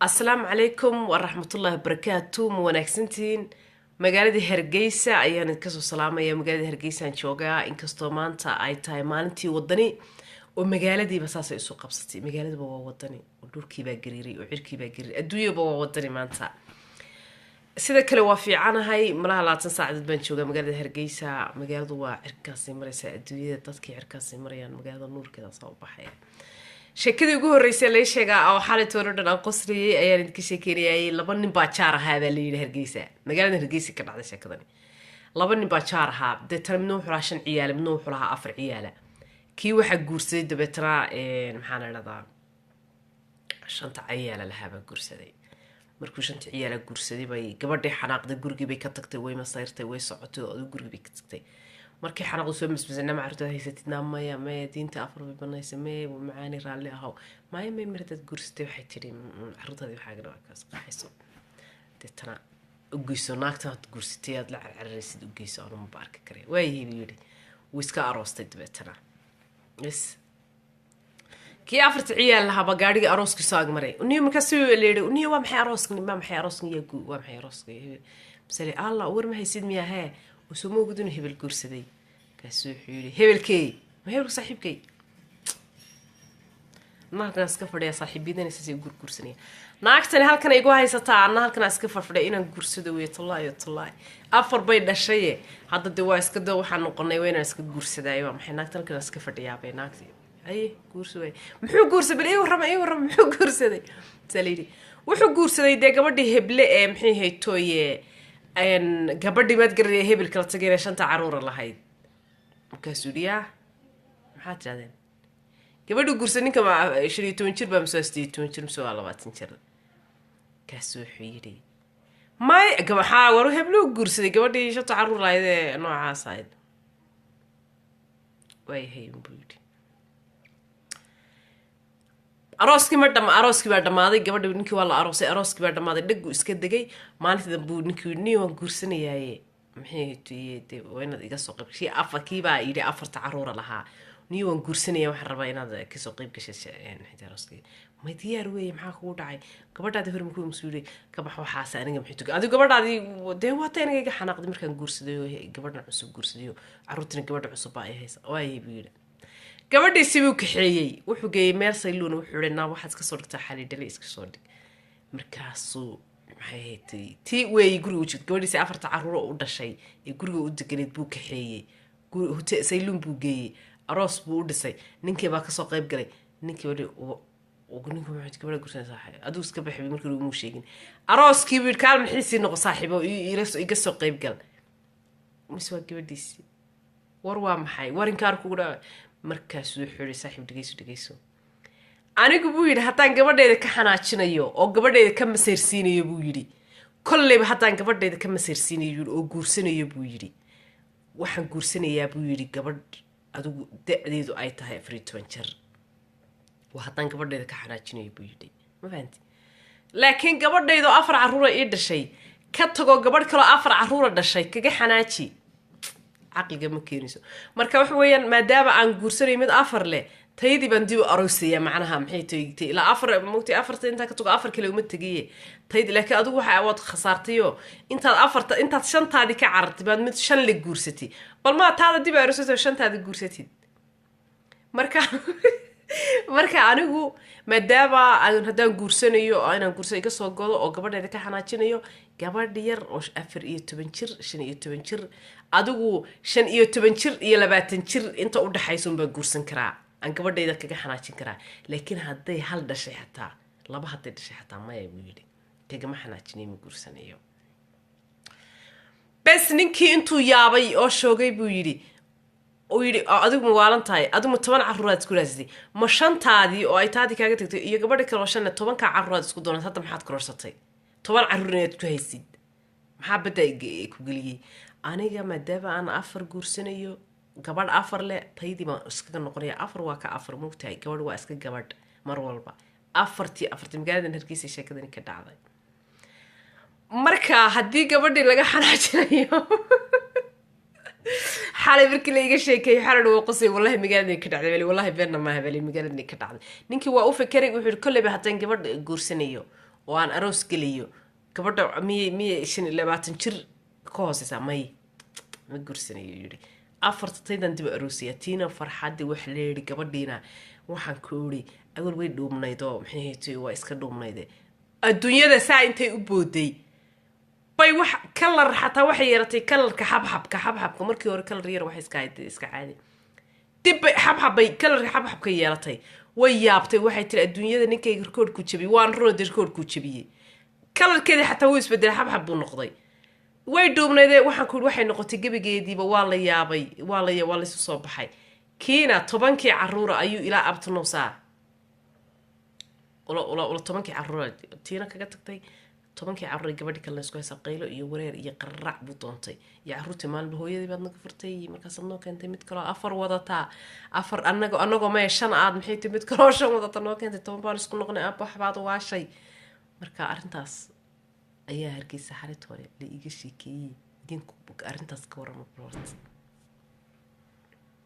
Asalaamu calaykum waraxmatullaahi wabarakaatu. Ma wanaagsantihiin? Magaalada Hargeysa ayaan idinka soo salaamaya. Magaalada Hargeysaan joogaa, inkastoo maanta ay tahay maalintii wadani oo magaaladiiba saasay isu qabsatay. Magaaladuba waa wadani oo dhulkiibaa gariiray oo cirkiibaa gariiray, adduunyaba waa wadani maanta. Sida kale waa fiicanahay. Malaha 20 saacadood baan joogaa magaalada Hargeysa. Magaaladu waa cirkaasay maraysaa, adduunyada dadkii cirkaasay marayaan, magaalada nuurkeedaasaa u baxaya. Sheekadii ugu horreysay lai sheegaa oo xalay toona dhan aan qoslayay ayaan idinka sheekeynayay. Laba nin baa jaar ahaa baa layidhi Hargeysa, magaalada Hargeysa ka dhacday sheekadani. Laba nin baa jaar ahaa. Deetana midna wuxuu lahaa shan ciyaala, midna wuxuu lahaa afar ciyaala. Kii waxaa guursaday dabeetana, maxaa la idhahdaa, shanta ciyaala lahaa baa guursaday. Markuu shanta ciyaala guursaday bay gabadhii xanaaqday, gurigii bay ka tagtay, way masayrtay, way socotay oo adigu gurigii bay ka tagtay. Markii xanaaqdu soo masmasana, ma carruurtaad haysatid? Naa maya, maya, diinta afar bay banaysa. Maya, macaani, raalli ahow. Maya, maya, mar hadaad guursatay, waxay tidhi, carruurtaadii waxaagana waa kaas qaxayso. Deetana u geyso naagta aad guursatay aad la carcararaysid, u geyso, anu maba arki kare. Waayihii buu yidhi. Wuu iska aroostay dabeetana. Bes, kii afarta ciyaal lahaaba gaadhigii arooskiisu agmaray. Uniyo markaas la yidhi, uniyo, waa maxay arooskan? Waa maxay arooskan? Yaa gu waa maxay arooskan? Masale Allah, war ma haysid miyaa? Hee, usoo ma ogid inuu hebel guursaday? Kaasuu wuxuu yidhi, hebelkey? Ma hebelku saaxiibkey? Anna halkan iska fadhiya, saaxiibyadana saasay u gurguursanaya. Naagtani halkan ay igu haysataa, anna halkan iska fadhiya inaan guursado wey. Tallaahi yo tallaahi, afar bay dhashaye. Hadda dee waa iska de waxaan noqonay waa inaan iska guursadaayo. Waa maxay naagta halkan iska fadhiyaabay? Naagti haye guursa waay. Muxuu guursaday? Bal ii warrama, ii warrama, muxuu guursaday? Saa la yidhi, wuxuu guursaday dee gabadhii heble ee maxay haytooye, gabadhii maad garanaya, hebel kala tageen ee shanta caruura lahayd. Markaasuu yidhi, yaa maxaad tirahdeen? Gabadhii guursaday ninka ma 15 jir baa mise waa 18 jir mise waa 20 jir? Kaasuu wuxuu yidhi, may, maxaa waru hebluu guursaday, gabadhii shanta caruur lahayd ee noocaas ahayd. Waayahay buu yidhi. Arooskii ma dhama, arooskii baa dhammaaday. Gabadha ninkii waa la aroosay, arooskii baa dhammaaday, dhaggu iska degay. Maalintii dambe buu ninkii yidhi, nin waan guursanayaaye, maxay tuye dee waa inaad iga soo qayb. Kii afar, kii baa yidhi afarta caruura lahaa, niyo waan guursanaya, waxaan rabaa inaad kasoo qayb gashay maxay arooskii. May, diyaar weeye, maxaa kugu dhacay? Gabadhaadii hore makuu masuulay ka bax waxaas. Aniga maxay tuka adigu gabadhaadii dee waata aniga iga xanaaqday markaan guursaday oo gabadhan cusub guursadayo, carruurtina gabadha cusub baa ay haysa. Waayay buu yidhi. Gabadhiisi buu kaxeeyey, wuxuu geeyey meel sayluuna. Wuxuu yihi, naa waxaad iska soo dhigtaa xaliidhale, iska soo dhig. Markaasuu maxay ahayd tii weeyey guriga u jirta, gabadhiisi afarta caruur oo u dhashay ee guriga u deganeed buu kaxeeyey, sayluun buu geeyey, aroos buu u dhisay. Ninkii baa kasoo qayb galay. Ninkii baa ninku muxuu gabadha gursanaysaa, adigu iska baxay. Markii uguma sheegin arooskii buu yidhi, kaal maxiisii noqo saaxiibo, iga soo qayb gal. Mise waa gabadhiisii? War waa maxay warinkaar kugu dhaca? Markaasuu wuxuu yidhi, saaxiib, dhegeyso, dhegeyso. Anigu buu yidhi, haddaan gabadhayda ka xanaajinayo oo gabadhayda ka masayrsiinayo buu yidhi, kolleyba haddaan gabadhayda ka masayrsiinayo yidhi oo guursanayo buu yidhi, waxaan guursanayaa buu yidhi gabadh adigu da-deedu ay tahay 14 jir. Waa haddaan gabadhayda ka xanaajinayo buu yidhi, ma fahanti? Laakiin gabadhaydo afar caruura ii dhashay ka tagoo gabadh kaloo afar caruura dhashay kaga xanaaji, caqliga ma keenayso. Marka waxa weeyaan, maadaama aan guursanayo mid afar leh, taydii baan dib u aroosaya. Macnaha maxay tagtay ilaa afar mugtay, afarta intaa ka tago afar kale uma tegiye taydi. Laakiin adigu waxa waad khasaartayo, intaad afarta, intaad shantaadii ka carartay baad mid shan le guursatay. Bal maa taada dib aroosatay oo shantaada guursatid? Marka anigu maadaama aan haddaan guursanayo oo inaan guursado iga soo godo oo gabadheeda ka xanaajinayo, gabadh yar oo 14 jir, 15 jir, adigu 15 jir iyo 20 jir inta u dhaxaysa unbaan guursan karaa, aan gabadhayda kaga xanaajin karaa. Laakiin hadday hal dhashay xataa, laba hadday dhashay xataa, maya buu yidhi, kagama xanaajinayo, ma guursanayo. Bes, ninkii intuu yaabay oo shoogay buu yidhi, uu yidhi, oo adigu ma waalan tahay? Adigu ma 10 carruuraad isku raasatay? Ma shantaadii oo ay taadii kaaga tagtay iyo gabadhi kale oo shanne, 10-kaa carruuraad isku doonat? Hadda maxaad kororsatay 10 carruur inaad ku haysid? Maxaa badda ku geliyey? Aniga maadaama aan afar guursanayo, gabadh afar leh, taydii baan iskaga noqonaya. Afar waa ka afar, mogtahay? Gabadh waa iska gabadh mar walba. Afartii afartii magaaladan Hargeysa sheekadani ka dhacday. Marka haddii gabadhii laga xanaajinayo, xalay markii la iga sheekeeyey xalay waa qosay. Wallahi magaaladani ka dhacday bali, wallahi beenna maaha bali, magaaladani ka dhacday. Ninkii waa u fekeray, wuxuu yihi, kolleyba haddaan gabadh guursanayo Oo aan aroos gelayo, gabadha miyay 25 jir ka hooseysaa? May, ma guursanayo, yidhi. Afarta taydan dib aroosaya. Tiina farxaddii wax leehi gabadhiina waxaan ku iri awal way dhuubnayd oo maxay haytay, waa iska dhuubnayde. Adduunyada saa intay u booday bay wax kalar xataa waxay yeelatay, kalarka xabxabka. Xabxabka markii hore kalar yar waxay iska ahayd iska caadi, dib bay xabxab bay kalarka xabxabka yeelatay. Way yaabtay, waxay tiri: "Adduunyada ninkayga rikoodhku jabiyey." Waan runade, rikoodhkuu jabiyey. Kalarkeedii xataa wuu isbedelay, xabxab buu noqday. Way dhuubnaydee, waxaan ku yidhi, waxay noqotay gebigeediiba. Waa la yaabay, waa laysu soo baxay. Kiina 10-kii caruura ayuu ilaa abtanowsaa ula 10-kii caruura tiina kaga tagtay. 10-kii caruura gabadhi kalena isku haysa, qaylo iyo wareer iyo qararac buu doontay iyo caruurtii maalinba hooyadii baad naga furtay, markaasaad noo keentay mid kaloo afar wadataa, afar anago anagoo maya shan aad maxay tahay, mid kaloo shan wadata noo keentay, 10 baan isku noqonay, aabba waxbaad waashay. Marka arrintaas ayaa Hargeysa xalit hore la iiga sheekeeyey. Idinku arrintaas ka warrama. Balort.